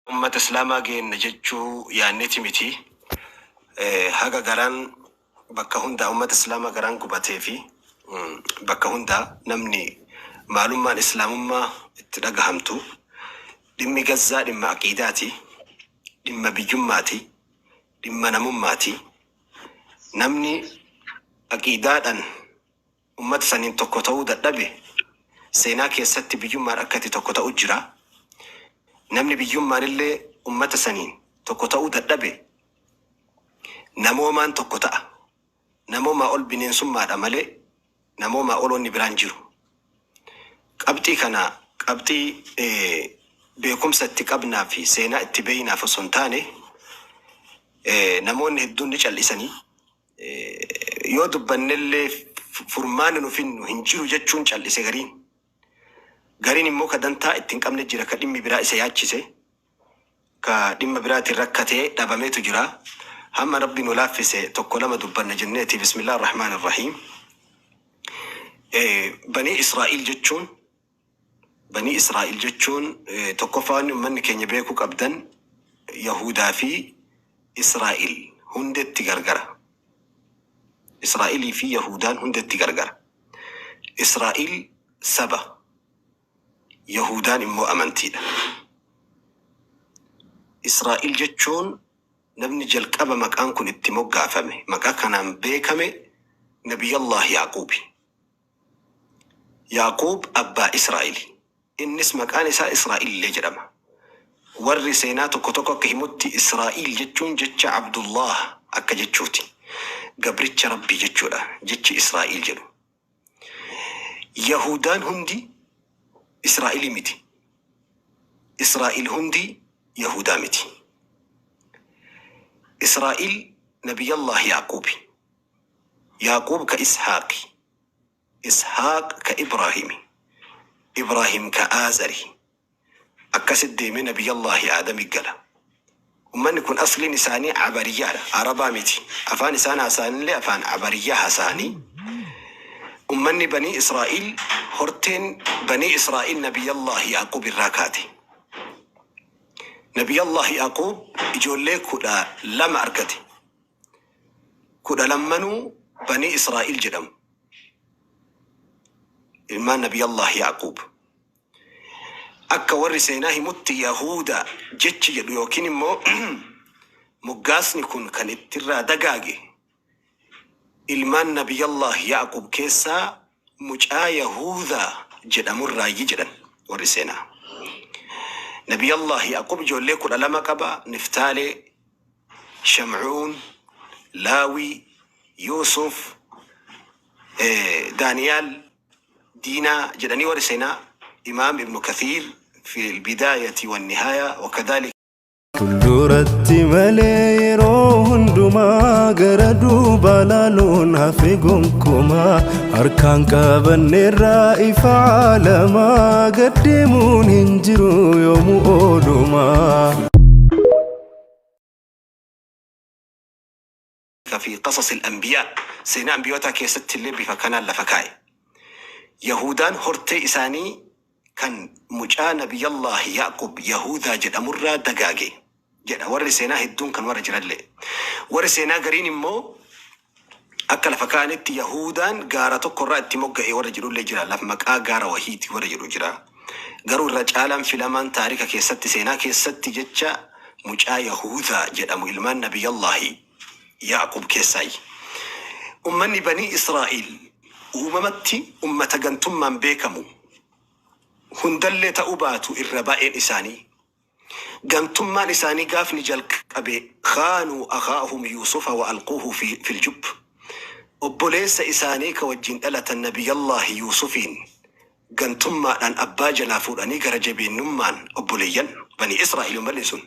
Ummata Islaamaa geenna jechuu yaanneeti miti. Haga garaan bakka hundaa ummata Islaamaa garaan gubatee fi bakka hundaa namni maalummaan Islaamummaa itti dhagahamtu dhimmi Gazzaa dhimma aqiidaati, dhimma biyyummaati, dhimma namummaati. Namni aqiidaadhaan ummata saniin tokko ta'uu dadhabe seenaa keessatti biyyummaan akka itti tokko ta'u jira. Namni biyyummaan illee ummata saniin tokko ta'uu dadhabe namoomaan tokko ta'a. Namoomaa ol bineensummaadha malee namoomaa ol wanni biraan jiru. Qabxii kana qabxii beekumsa itti qabnaa fi seenaa itti beeynaaf osoo hin taane namoonni hedduun ni cal'isanii yoo dubbannellee furmaanni nu finnu hin jiru jechuun cal'ise gariin. Gariin immoo ka dantaa itti hin qabne jira ka dhimmi biraa isa yaachise ka dhimma biraatiin rakkatee dhabameetu jira. Hamma Rabbi nu laaffise tokko lama dubbanna jenneeti. Bismillah ar-Rahmaan ar-Rahiim. Banii Israa'iil jechuun Banii Israa'iil jechuun tokkoffaa wanni ummanni keenya beekuu qabdan Yahudaa fi Israa'iil hundetti gargara. Israa'iilii fi Yahudaan hundetti gargara. Israa'iil saba, Yahudaan immoo amantiidha. Israa'iil jechuun namni jalqaba maqaan kun itti moggaafame, maqaa kanaan beekame Nabiyallah Yaaquubi. Yaaquub abbaa Israa'ili. Innis maqaan isaa Israa'il illee jedhama. Warri seenaa tokko tokko akka himutti Israa'il jechuun jecha Abdullah akka jechuuti. Gabricha Rabbii jechuudha jechi Israa'il jedhu. Yahudaan hundi Israa'ilii miti. Israa'il hundi Yahudaa miti. Israa'il Nabiyallah Yaaquubi. Yaaquub ka Ishaaqi. Ishaaq ka Ibraahimi. Ibraahim ka Aazari. Akkasit deemee Nabiyallaahi Aadami gala. Ummanni kun asliin isaanii Abariyyaadha. Arabaa miti. Afaan isaan haasa'anillee afaan Abariyyaa haasa'anii. Ummanni Banii Israa'iil horteen Banii Israa'iil Nabiyallaahi Yaaquub irraa kaate. Nabiyallaahi Yaaquub ijoollee 12 argate. Kudha lammanuu Banii Israa'iil jedhamu. Ilmaan Nabiyallah Yaaquub. Akka warri seenaa himutti Yahuuda jechi jedhu yookiin immoo moggaasni kun kan ittirraa dagaage ilmaan Nabiyallah Yaaquub keessaa mucaa Yahuudaa jedhamurraayyi jedhan warri seenaa. Nabiyallah Yaaquub ijoollee 12 qaba. Niftaalee, Shamcuun, Laawii, Yuusuf, Daaniyaal, Diinaa jedhanii warri seenaa Imaam Ibnu Kathiir fi Albidaayati Wannihaaya wakadhaalika Fuulduratti malee yeroo hundumaa gara duubaa laaluun hafe gonkumaa harkaan qabanneerraa ifa caalamaa gad deemuun hin jiru yoomuu oolumaa. Fi qasas al-anbiyaa seenaa anbiyootaa keessatti illee bifa kanaan lafa kaa'e. Yahuudaan hortee isaanii kan mucaa Nabiyallaahi Ya'quub Yahuudaa jedhamurraa dagaage jedha warri seenaa hedduun kan warra jirallee. Warri seenaa gariin immoo akka lafa kaa'anitti Yahuudaan gaara tokkorraa itti mogga'e warra jedhullee jira. Laf maqaa gaara wahiiti warra jedhu jira. Garuu irra caalaan filamaan taarika keessatti seenaa keessatti jecha mucaa Yahuudaa jedhamu ilmaan Nabiyallaahi Ya'quub keessaayyi. Ummanni Banii Israa'iil uumamatti ummata gantummaan beekamu. Hundallee ta'uu baatu irra baay'een isaanii. Gantummaan isaanii gaafni jalqabe khaanuu akhaahum Yuusufa wa alquuhu fi fil jubb. Obboleessa isaanii ka wajjin dhalatan Nabiyallaahi Yuusufiin gantummaadhaan abbaa jalaa fuudhanii gara jabeennummaan obboleeyyan Banii Israa'iil ummanni sun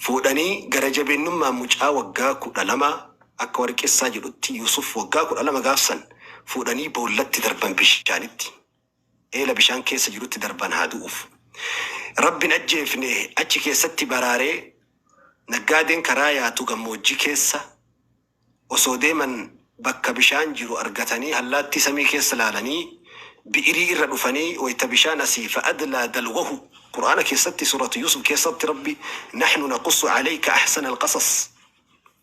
fuudhanii gara jabeennummaan mucaa waggaa 12 akka warri qissaa jedhutti Yuusuf waggaa 12 gaafsan fuudhanii boollatti darban bishaanitti eela bishaan keessa jirutti darban haa du'uuf. Rabbi hin ajjeefne achi keessatti baraaree naggaadeen karaa yaatu gammoojjii keessa osoo deeman bakka bishaan jiru argatanii allaattii samii keessa laalanii Bi'irii irra dhufanii wayta bishaan asii fa'adlaa dalwahu. Qur'aana keessatti, Suuratu Yuusuf keessatti, Rabbi "Naxnu naqussu calayka axsana alqasas",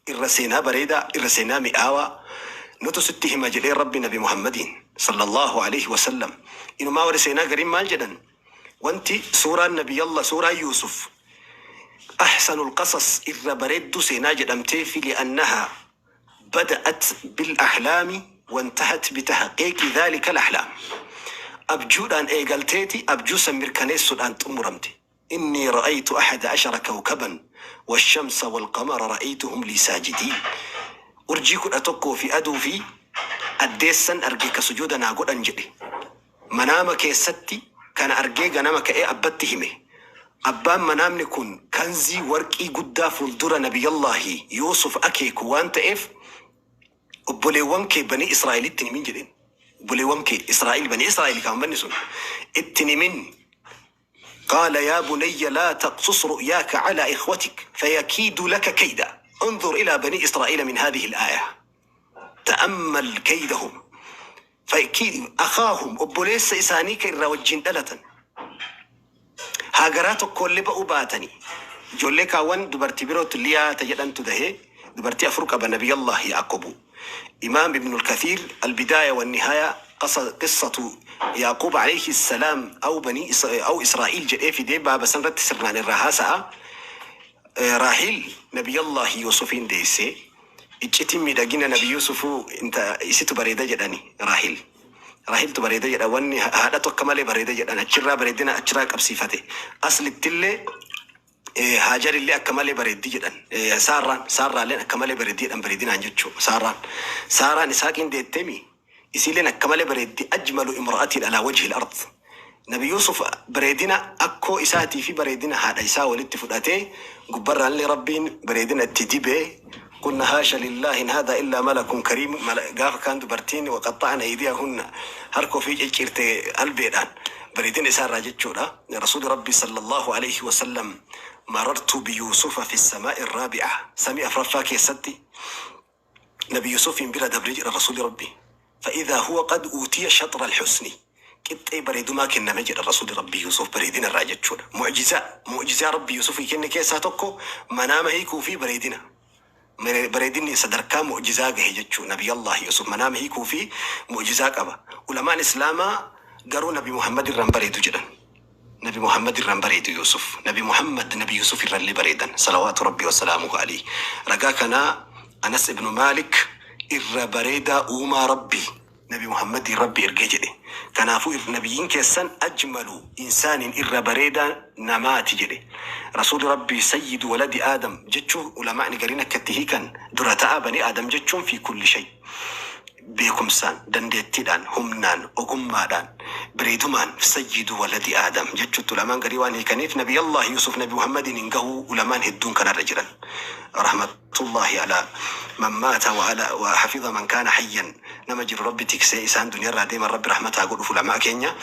irra seenaa bareedaa, irra seenaa mi'aawaa nutu sitti hima jedhee Rabbi Nabi Muhammadiin sallallahu alaihi wasallam. Inumaa warri seenaa gariin maal jedhan? Wanti suuraan Nabiyallah, suuraan Yuusuf axsanu alqasas, irra bareedduu seenaa jedhamteefi li'annahaa bada'at bil-ahlaami wantahat bitahqiiqi dhalika al-ahlaam. Abjuudhaan eegalteeti abjuu san mirkaneessuudhaan xumuramte. "Innii ra'aytu axada ashara kawkaban washamsa walqamara ra'aytuhum lii saajidiin." Urjii 11 fi aduu fi addeessan arge ka sujuuda naa godhan jedhe. Manaama keessatti kana argee ganama ka'ee abbatti hime. Abbaan manaamni kun kanzii warqii guddaa fuuldura Nabiyallaahi Yuusuf akeeku waan ta'eef, "Obboleewwan kee Banii Israa'elitti himin" jedheen. Obboleewwan kee Israa'el, Banii Israa'el kan manni sun ittiin himin. قال يا بني لا تقصص رؤياك على إخوتك فيكيدوا لك كيدا. انظر إلى بني إسرائيل من هذه الآية، تأمل كيدهم. فيكيد أخاهم, obboleessa isaanii ka irraa wajjin dhalatan, garaa tokkollee ba'uu baatanii, ijoollee kaawwan dubartii birootti Liyaa ta jedhantu dahee. Dubartii afur qaba Nabiyallah Yaaqobu. Imaam Ibn al-Kathir البداية والنهاية قصة يعقوب عليه السلام أو بني أو إسرائيل jedhee fidee baaba sanirratti sirnaan irraa haasa'a. Raahil Nabiyallah Yuusufiin deessee, iccitiin miidhagina Nabi Yuusufuu inta isitu bareeda jedhani. Raahil, Raahiltu bareeda jedha. Wanni haadhatu akka malee bareeda jedhan, achirraa bareedina achirraa qabsiifate. Aslittillee Haajarillee akka malee bareeddi jedhan. Saarraan, Saarraalleen akka malee bareeddi jedhan, bareedinaan jechuu. Saarraan, Saaraan Isaaqiin deetteemi, isiilleen akka malee bareeddi, أجمل امرأة على وجه الأرض. Nabi Yuusuf bareedina akkoo isaatii fi bareedina haadha isaa walitti fudhatee, gubbarraallee Rabbiin bareedina itti dibee. قلن حاش لله إن هذا إلا ملك كريم. Gaafa kaan dubartiin وقطعن أيديهن, harka ofii ciccirte albeedhaan, bareedina isaarraa jechuudha. Rasuuli Rabbi sallallahu alaihi wasallam "مررت بيوسف في السماء الرابعة", samii afraffaa keessatti Nabi Yuusufin bira dabree jedha Rasuuli Rabbi. "فإذا هو قد أوتي شطر الحسن", qixxee bareedumaa kenname jedha Rasuuli Rabbi Yuusuf bareedina irraa jechuudha. Mu'jizaa, mu'jizaa Rabbi Yuusufii kenne keessaa tokko manaama hiikuu fi bareedina. Bareedinni sadarkaa mu'jizaa gahe jechuu. Nabiyallah Yusuf manaama hiikuu fi mu'jizaa qaba. Ulamaan Islaamaa garuu Nabi Muhammad irraan bareedu jedhan. Nabi Muhammad irraan bareedu Yusuf. Nabi Muhammad Nabi Yusuf irrallee bareedan. صلوات ربي وسلامه عليه. Ragaa kanaa Anas ibnu Maalik irra bareedaa uumaa Rabbi Nabi Muhammadin Rabbi ergee jedhe. Kanaafuu nabiyyiin keessan أجمل إنسان, irra bareedaa namaati jedhe. Rasuuli Rabbi سيد ولد آدم jechuu ulamaani gariin akka itti hiikan, dura ta'a bani Aadam jechuun في كل شيء, beekumsaan, dandeettiidhaan, humnaan, ogummaadhaan, bareedumaan سيد ولد آدم jechuutti ulamaan garii waan hiikaniif, Nabiyallah Yusuf Nabi Muhammadiin hin gahuu ulamaan hedduun kanarra jiran. رحمة الله على من مات وعلى وحفظ من كان حيا. Nama jiru Rabbi tiksee, isaan duniyaarraa deeman Rabbi rahmataa godhuuf ulamaa keenya.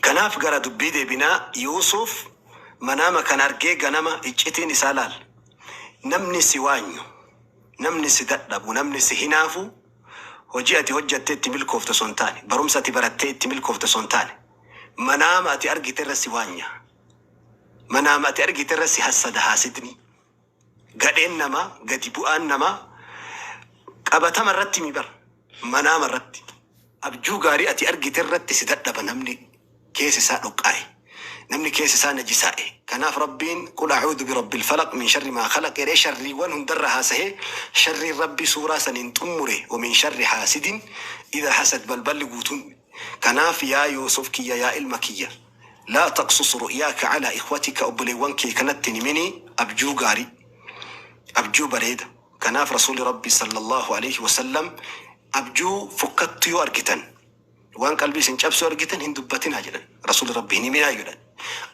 Kanaaf gara dubbii deebinaa. Yuusuf manaama kan argee ganama iccitiin isaa laal. Namni si waanyu, namni si dadhabu, namni si hinaafu hojii ati hojjattee itti milkoofte osoo hin taane, barumsa ati barattee itti milkoofte osoo hin taane, manaama ati argite irra si waanya. Manaama ati argite irra si hassada haasidni. Gadheen namaa, gadi bu'aan namaa qabatama irratti mi bara. Manaama irratti. Abjuu gaarii ati argite irratti si dadhaba namni keessa isaa dhoqqaa'e. Namni keessa isaa najisaa'e. Kanaaf Rabbiin "قل أعوذ برب الفلق من شر ما خلق" jedhee sharriiwwan hundarra haasahee, sharriin Rabbi suuraa saniin xumure "ومن شر حاسد إذا حسد", balballi guutuun. Kanaaf yaa Yuusuf kiyya, yaa ilma kiyya, "لا تقصص رؤياك على إخوتك", obboleewwan kee kanatti himini abjuu gaarii, abjuu bareeda. Kanaaf Rasuuli Rabbi sallallahu alaihi wasallam abjuu fokkattu yoo argitan, waan qalbii isin cabsu argitan, hin dubbatinaa jedhan. Rasuuli Rabbi hin himinaa jedhan.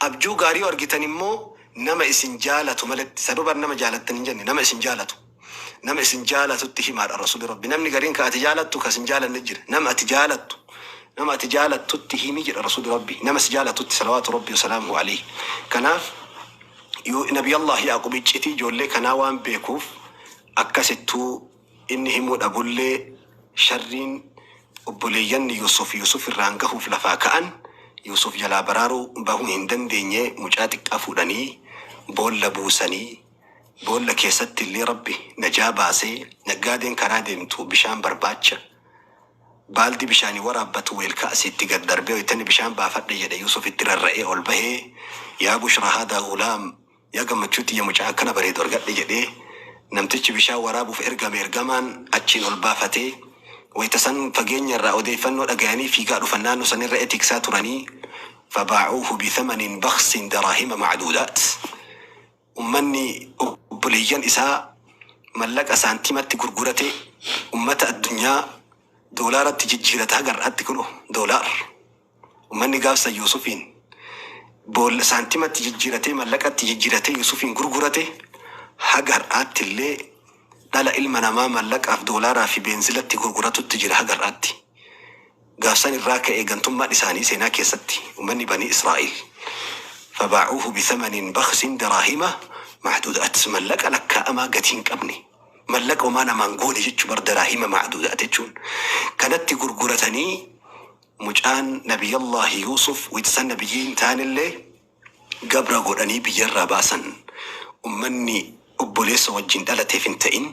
Abjuu gaarii yoo argitan immoo nama isin jaalatu malatti, sababa nama jaalattan hin jenne, nama isin jaalatu. Nama isin jaalatutti himaadha Rasuuli Rabbi. Namni gariin ka ati jaalattu ka isin jaalanne jira. Nama ati jaalattu, nama ati jaalattutti himi jedha Rasuuli Rabbi. Nama si jaalatutti, صلوات ربي وسلامه عليه. Kanaaf yoo Nabiyallah Yaaqub iccitii ijoollee kanaa waan beekuuf, akkasittuu inni himuu dhabullee sharriin Obboleeyyan Yusuf Yusuf irraan gahuuf lafaa ka'an, Yusuf jalaa baraaruu bahuu hin dandeenye. Mucaa xiqqaa fuudhanii boolla buusanii, boolla keessatti illee Rabbi najaa baasee. Naggaadeen karaa deemtu bishaan barbaacha baaldi bishaanii waraabbatu weelkaa asitti gad darbee wayitani bishaan baafadhe jedhe, Yusuf itti rarra'ee ol bahee, "Yaa bushra haadaa gulaam," yaa gammachuu tiyya, mucaa akkana bareedu argadhe jedhee. Namtichi bishaan waraabuuf ergame, ergamaan achiin ol baafatee, wayita san fageenya irraa odeeffannoo dhagayanii fiigaa dhufan. Naannoo sanirra etiksaa turanii, فباعوه بثمن بخس دراهم معدودات. Ummanni obboleeyyan isaa mallaqa saantimatti gurgurate. Ummata addunyaa doolaaratti jijjiirata hagar'aatti kun doolaar. Ummanni gaafsa Yuusufiin boolla saantimatti jijjiiratee, mallaqatti jijjiiratee Yuusufiin gurgurate, haga har'aatti illee dhala ilma namaa mallaqaaf doolaaraa fi beenzilatti gurguratutti jira haga har'aatti. Gaafsan irraa ka'ee gantummaan isaanii seenaa keessatti ummanni banii Israa'el فباعوه بثمن بخس دراهم معدودات, mallaqa lakkaa'amaa gatii hin qabne, mallaqa homaa namaan goone jechuu bar. دراهم معدودات jechuun kanatti gurguratanii mucaan Nabiyallaahi Yuusuf wixsan nabiyyi hin taanillee gabra godhanii biyyarraa baasan. Ummanni obboleessa wajjin dhalateef hin ta'in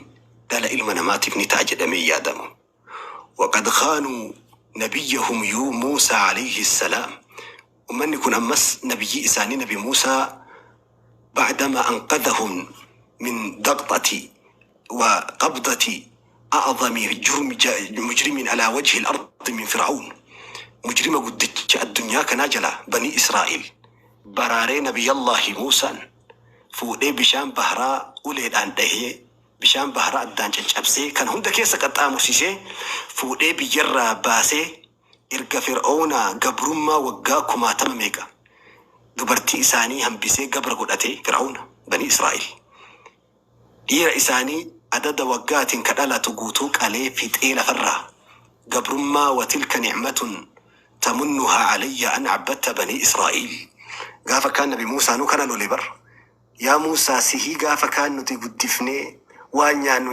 dhala ilma namaatiif ni ta'a jedhamee yaadamu. وقد خانوا نبيهم يو موسى عليه السلام. Ummanni kun ammas nabiyyi isaanii Nabi Muusaa بعدما أنقذهم من ضغطة وقبضة أعظم جرم مجرم على وجه الأرض من فرعون, مجرم قدتش الدنيا كناجلة بني إسرائيل baraaree, Nabiyallaahi Muusaan fuudhee bishaan baharaa uleedhaan dhahee, bishaan baharaa addaan caccabsee, kan hunda keessa qaxxaamursisee fuudhee biyyarraa baasee, erga Fir'oona gabrummaa waggaa kumaatama meeqa dubartii isaanii hambisee gabra godhatee, Fir'auna banii Israa'el dhiira isaanii adada waggaatiin ka dhalatu guutuu qalee fixee lafarraa gabrummaa. وتلك نعمة تمنها علي أن عبدت بني إسرائيل. Gaafa kaan Nabi Muusaa nu kana lole bar. Yaa Muusaa, sihii gaafa kaan nuti guddifnee, waan nyaannu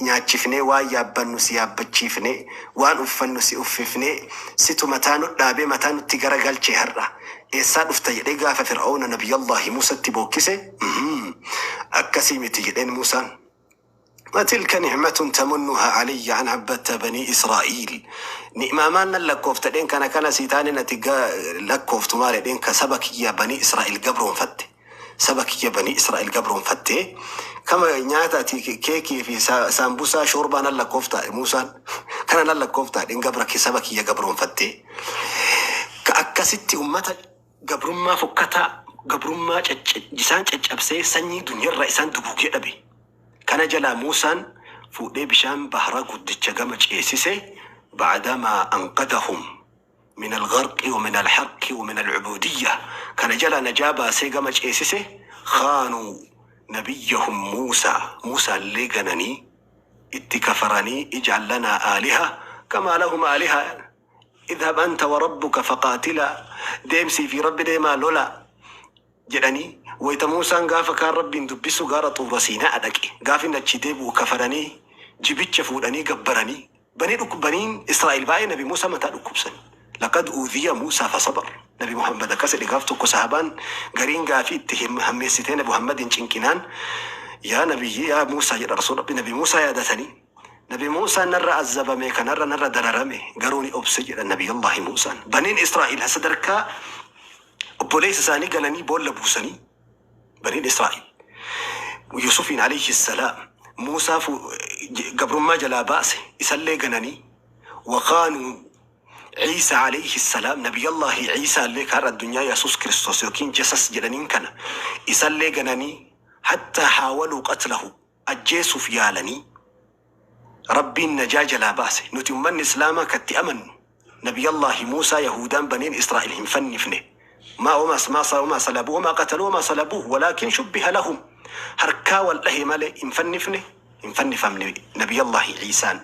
nyaachifnee, waan yaabbannu si yaabbachiifnee, waan uffannu si uffifnee, situ mataa nu dhaabee mataa nutti garagalchee, har'a eessaa dhufta jedhee gaafa Fir'auna Nabiyallaahi Muusatti bookkise, akkasii miti jedheen Muusaan. وتلك نعمة تمنها علي أن عبدت بني إسرائيل. Ni'maa maal nan lakkoofta dheen kana kana siitaani nati lakkooftu maal dheen ka saba kiyya banii Israa'el gabroonfatte, saba kiyya banii Israa'el gabroonfatte, kama nyaata ati keekii fi saambusaa shoorbaa nan lakkoofta? Muusaan kana nan lakkoofta dheen gabra saba kiyya gabroonfatte. Ka akkasitti ummata gabrummaa fokkataa, gabrummaa isaan caccabsee, sanyii duniyarraa isaan duguugee dhabe kana jalaa Muusaan fuudhee bishaan bahara guddicha gama ceesise, بعدما أنقذهم من الغرق ومن الحرق ومن العبودية, kana jala najaa baasee gama ceesise, خانوا نبيهم موسى. Muusaa illee gananii itti kafaranii, اجعل لنا آلهة كما لهم آلهة, اذهب أنت وربك فقاتلا, deemsii fi Rabbi deemaa lola jedhanii. Wayita Muusaan gaafa kaan Rabbiin dubbisu gaara Xuura Siinaa dhaqe, gaafin achi deebi'u kafaranii jibicha fuudhanii gabbaranii. Banii baniin Israa'el baay'ee Nabi Muusaa mataa dhukkubsan. لقد أوذي موسى فصبر. Nabi Muhammad akkas jedhe. Gaaf tokko sahabaan gariin gaafii itti hammeessitee Nabi Muhammadin cinqinaan, yaa nabiyyi, yaa Muusaa jedha Rasuul Rabbi, Nabi Muusaa yaadatanii, Nabi Muusaan narra azzabame, kanarra narra dararame, garuu ni obse jedha Nabiyullahi Muusaan. Baniin Israa'el sadarkaa obboleessa isaanii galanii boolla buusanii, baniin Israa'el Yusufiin عليه السلام Muusaa gabrummaa jalaa baase isallee gananii, وخانوا عيسى عليه السلام. Nabiyallaahi Ciisaa illee kaarra addunyaa Yesuus Kiristoos yookiin Jesus jedhaniin kana isallee gananii, حتى حاولوا قتله, ajjeesuuf yaalanii, Rabbiin najaa jalaa baase. Nuti ummanni Islaamaa katti amannu Nabiyallaahi Muusaa Yahudaan baniin Israa'el hin fannifne. ما وما ما وما صلبوه وما قتلوه وما صلبوه ولكن شبه لهم. Harkaa wal dhahe malee hin fannifne, hin fannifamne. Nabiyallaahi Ciisaan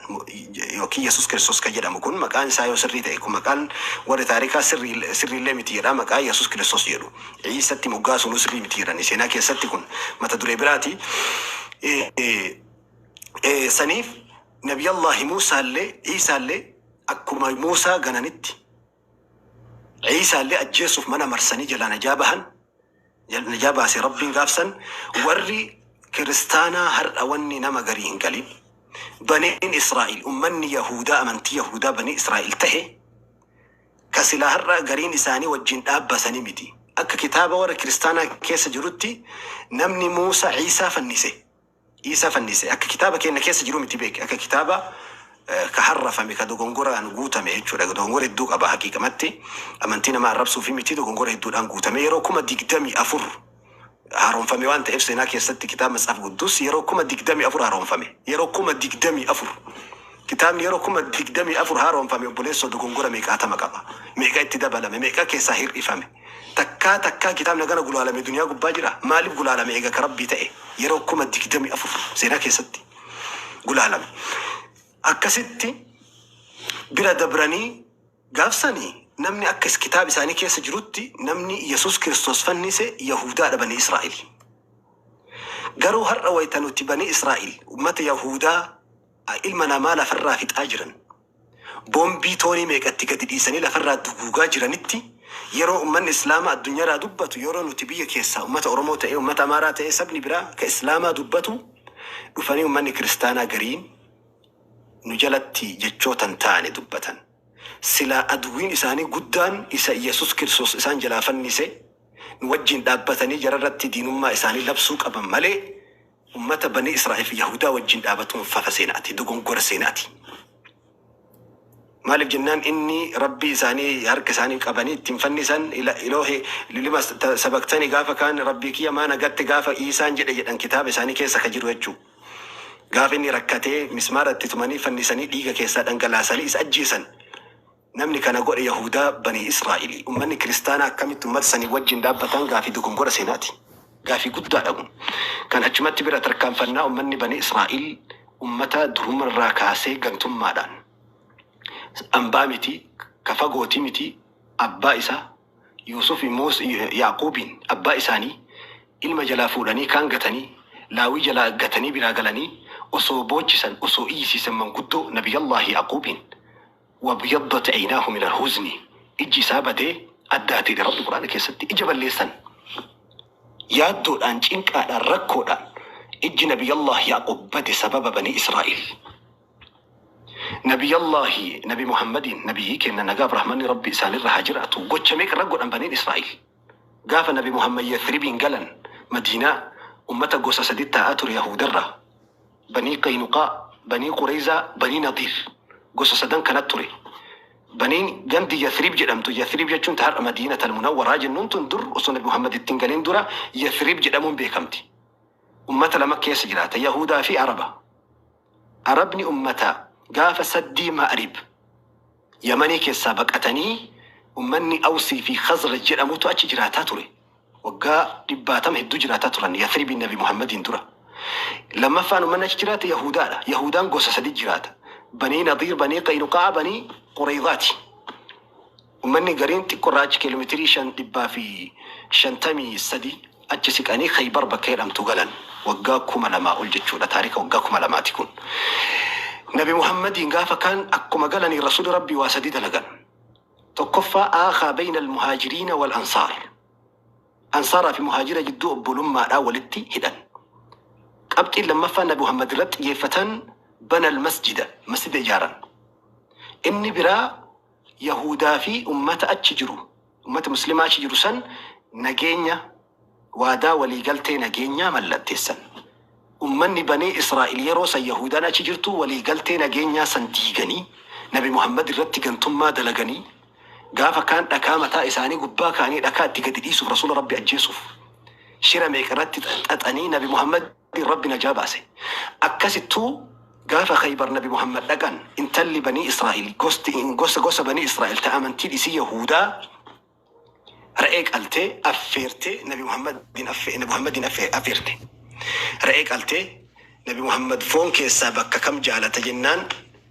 yookiin Yesuus Kiristoos kan jedhamu kun maqaan isaa yoo sirrii ta'e, kun maqaan warri taarikaa sirriillee miti jedha. Maqaa Yesuus Kiristoos jedhu Ciisatti moggaasuun sirrii miti jedhan seenaa keessatti. Kun mata duree biraati. Saniif Nabiyallaahi Muusaallee Ciisaallee Akkuma Muusaa gananitti Ciisaallee ajjeesuuf mana marsanii jalaa najaa bahan, najaa baase Rabbiin gaafsan. Warri kiristaanaa har'a wanni nama garii hin galin, baniin Israa'il, ummanni Yahudaa, amantii Yahudaa banii Israa'il tahe ka silaa har'a gariin isaanii wajjin dhaabbasanii miti. Akka kitaaba warra kiristaanaa keessa jirutti namni Muusaa Ciisaa fannise. Ciisaa fannise akka kitaaba keenya keessa jiru miti, beeke, akka kitaaba ka harrafame, ka dogongoraan guutame jechuudha. Dogongora hedduu qaba haqiiqamatti. Amantii nama arrabsuu fi miti, dogongora hedduudhaan guutame. Yeroo 24,000 haaromfame waan ta'eef, seenaa keessatti kitaaba Matsaaf Quddus yeroo 24,000 haaromfame. Yeroo 24,000, kitaabni yeroo 24,000 haaromfame, obboleessoo, dogongora meeqaatama qaba? Meeqa itti dabalame? Meeqa keessaa hir'ifame? Takkaa takkaa kitaabni hagana gulaalame duniyaa gubbaa jira? Maaliif gulaalame eega ka Rabbii ta'e? Yeroo 24,000 seenaa keessatti gulaalame. Akkasitti bira dabranii gaafsanii namni akka kitaaba isaanii keessa jirutti namni Yesus Kiristoos fannise Yahudaadha, banii Israa'el. Garuu har'a wayita nuti banii Israa'el, ummata Yahudaa ilma namaa lafarraa fixaa jiran, boombii toonii meeqatti gadi dhiisanii lafarraa duguugaa jiranitti, yeroo ummanni Islaamaa addunyaarraa dubbatu, yeroo nuti biyya keessaa ummata Oromoo ta'ee, ummata Amaaraa ta'ee, sabni biraa ka Islaamaa dubbatu, dhufanii ummanni kiristaanaa gariin nu jalatti jechoota hin taane dubbatan. Silaa aduwwiin isaanii guddaan isa Yesus Kiristoos isaan jalaa fannise nu wajjin dhaabbatanii jararratti diinummaa isaanii labsuu qaban malee, ummata banii Israa'el fi Yahudaa wajjin dhaabatuun fafa seenaati, dogongora seenaati. Maaliif jennaan, inni Rabbii isaanii harka isaanii qabanii ittiin fannisan, iloohe lima sabaktanii gaafa kaan Rabbii kiyya maa nagatte gaafa Iisaan jedhe jedhan, kitaaba isaanii keessa ka jiru jechuu. Gaafa inni rakkatee mismaara itti tumanii fannisanii dhiiga keessaa dhangalaasanii isa ajjeesan. Namni kana godhe Yahudaa banii Israa'elii. Ummanni kiristaanaa akkamitti ummata sanii wajjin dhaabbatan? Gaafii dogongora seenaati. Gaafii guddaadha kun. Kan achumatti bira tarkaanfannaa, ummanni banii Israa'el ummata durumarraa kaasee gantummaadhaan ambaa miti, ka fagooti miti, abbaa isaa Yuusuf, Muus, Yaaquubiin, abbaa isaanii ilma jalaa fuudhanii kaan gatanii, laawii jalaa gatanii biraa galanii, osoo boochisan, osoo iyyisiisan manguddoo Nabiyallaahi Yaaquubiin, wabyaddat aynaahu min alhuzni, ijji isaa badee addaateedha. Rabbi Quraana keessatti ija balleessan, yaaddoodhaan, cinqaadhaan, rakkoodhaan ijji Nabiyallah Yaaqub bade sababa banii Israa'el. Nabiyallaahi Nabi Muhammadiin, nabiyyi kenna, nagaaf rahmanni Rabbi isaanirra haa jiraatu, gocha meeqa irra godhan baniin Israa'el? Gaafa Nabi Muhammad Yathribiin galan, Madiinaa, ummata gosa sadi taa'aa ture Yahudarraa: Banii Qaynuqaa, Banii Qureyzaa, Banii Nadiir, gosa sadan kanat ture. Baniin gandi Yathrib jedhamtu, Yathrib jechuun ta har'a Madiinat al-Munawwaraa jennuun tun, dur osoo Nabi Muhammad ittiin galin dura Yathrib jedhamuun beekamti. Ummata lama keessa jiraata, Yahudaa fi Araba. Arabni ummata gaafa saddii Ma'rib Yamanii keessaa baqatanii ummanni Awsii fi Khazraj jedhamutu achi jiraataa ture. Waggaa dhibbaatama hedduu jiraataa turan Yathribiin Nabi Muhammadiin dura. Lammaffaan ummanni achi jiraate Yahudaadha. Yahudaan gosa sadi jiraata. Banii Nadiir, Banii Qaynuqaa, Banii Qureyzaati. Ummanni gariin xiqqorraa achi kiiloomeetirii 553 achi siqanii Khaybar bakka jedhamtu galan. Waggaa 2000 ol jechuudha. Taarika waggaa 2000ti kun. Nabi Muhammadiin gaafa kaan akkuma galanii Rasuuli Rabbii waa sadi dalagan. Tokkoffaa, aakhaa bayna al-muhaajiriina wal ansaar. Ansaaraa fi muhaajira jidduu obbolummaadhaan walitti hidhan. Qabxiin lammaffaan Nabi Muhammad irratti xiyyeeffatan, bana al-masjida, masjida ijaaran. Inni biraa Yahudaa fi ummata achi jiru, ummata muslimaa achi jiru san nageenya, waadaa waliigaltee nageenyaa mallatteessan. Ummanni banii Israa'el yeroo san Yahudaan achi jirtu waliigaltee nageenyaa san diiganii Nabi Muhammad irratti gantummaa dalaganii, gaafa kaan dhakaa mataa isaanii gubbaa kaanii dhakaa itti gadi dhiisuuf, Rasuula Rabbi ajjeesuuf shira meeqa irratti xaxanii, Nabi Muhammad Rabbi najaa baase. Akkasittuu gaafa Khaybar Nabi Muhammad dhaqan, intalli banii Israa'el, gosti gosa gosa banii Israa'el ta amantiin isii Yahudaa, re'ee qaltee affeertee Nabi Muhammadin affeerte. Re'ee qaltee, Nabi Muhammad foon keessaa bakka kam jaalata jennaan,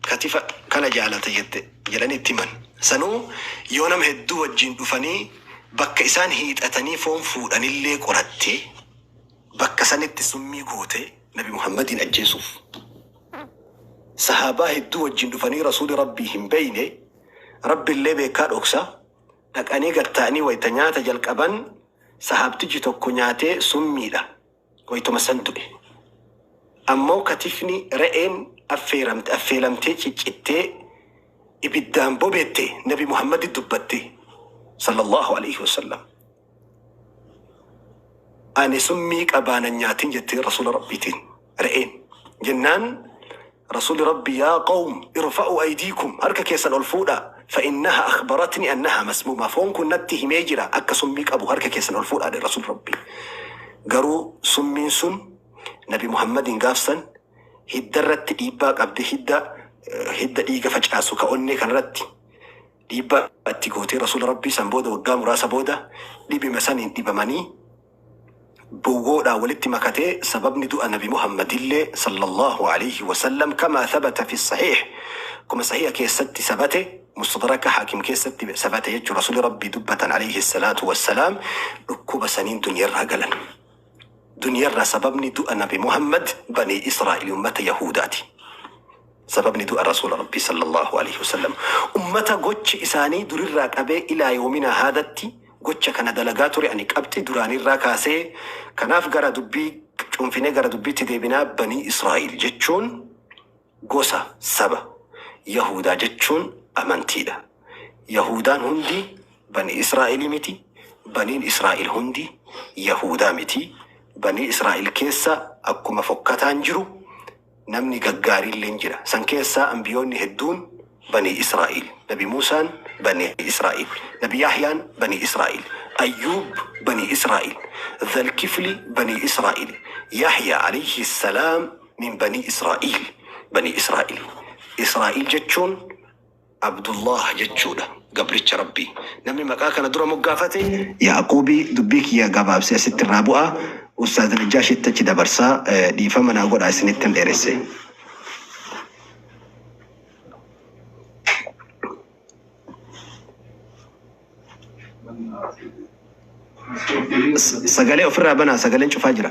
katifa kana jaalata jette jedhanii itti himan. Sanuu yoo nama hedduu wajjin dhufanii bakka isaan hiixatanii foon fuudhanillee qorattee bakka sanitti summii gootee Nabi Muhammadin ajjeesuuf. Sahaabaa hedduu wajjin dhufanii Rasuuli Rabbii hin beeyne, Rabbillee beekaa dhoksa, dhaqanii gad ta'anii wayta nyaata jalqaban sahaabtichi tokko nyaatee summiidha waytuma san du'e. Ammoo katifni re'een affeeramte affeelamtee ciccittee ibiddaan bobeette Nabi Muhammaditti dubbatte sallallahu aleyhi wasallam. Ani summii qabaa nan nyaatin jetteen Rasuula Rabbiitiin re'een. Jennaan Rasuulli Rabbii yaa qawm irfa'uu aydiikum harka keessan ol fuudhaa fa innaha akhbaratni annaha masmuuma foon kun natti himee jira akka summii qabu harka keessan ol fuudhaa jedhe Rasuulli Rabbii. Garuu summiin sun Nabi Muhammadiin gaafsan hidda irratti dhiibbaa qabdi hidda hidda dhiiga facaasu ka onnee kanarratti dhiibbaa itti gootee Rasuula Rabbii san booda waggaa muraasa booda dhibima saniin dhibamanii bowwoodhaan walitti makatee sababni du'a Nabi Muhammadillee sallallahu aleyhi wasallam kamaa thabata fi sahiih akkuma sahiha keessatti sabate mustadraka haakim keessatti sabate jechuun Rasuuli Rabbii dubbatan aleyhi salaatu wassalaam dhukkuba saniin duniyarraa galan. Duniyarraa sababni du'a Nabi Muhammad banii Israa'il ummata Yahudaati. Sababni du'a Rasuula Rabbii sallallaahu aleyhi wasallam ummata gochi isaanii durirraa qabee ilaa yoominaa haadatti gocha kana dalagaa ture ani qabxii duraaniirraa kaasee kanaaf gara dubbii cuunfinee gara dubbiitti deebinaa Banii Israa'iil jechuun gosa saba Yahuudaa jechuun amantiidha. Yahuudaan hundi Banii Israa'iilii miti, Baniin Israa'iil hundi Yahuudaa miti. Banii Israa'iil keessa akkuma fokkataan jiru Namni gaggaariilleen jira. San keessaa anbiyoonni hedduun Banii Israa'iil. Nabi Muusaan Banii Israa'iil. Nabi Yahyaan Banii Israa'iil. Ayyuub Banii Israa'iil. Zalkifli Banii Israa'iil. Yahyaa aleyhi salaam min Banii Israa'iil. Banii Israa'iil. Israa'iil jechuun Abdullaah jechuudha, gabricha Rabbii. Namni maqaa kana dura moggaafate. Ya'quubi, dubbii kiyya gabaabsee asitti irraa bu'a. Ustaaz Najjaashitti achi dabarsa. Dhiifama naa godhaa isinittin dheeresse. Sagalee ofirraa banaa sagaleen cufaa jira.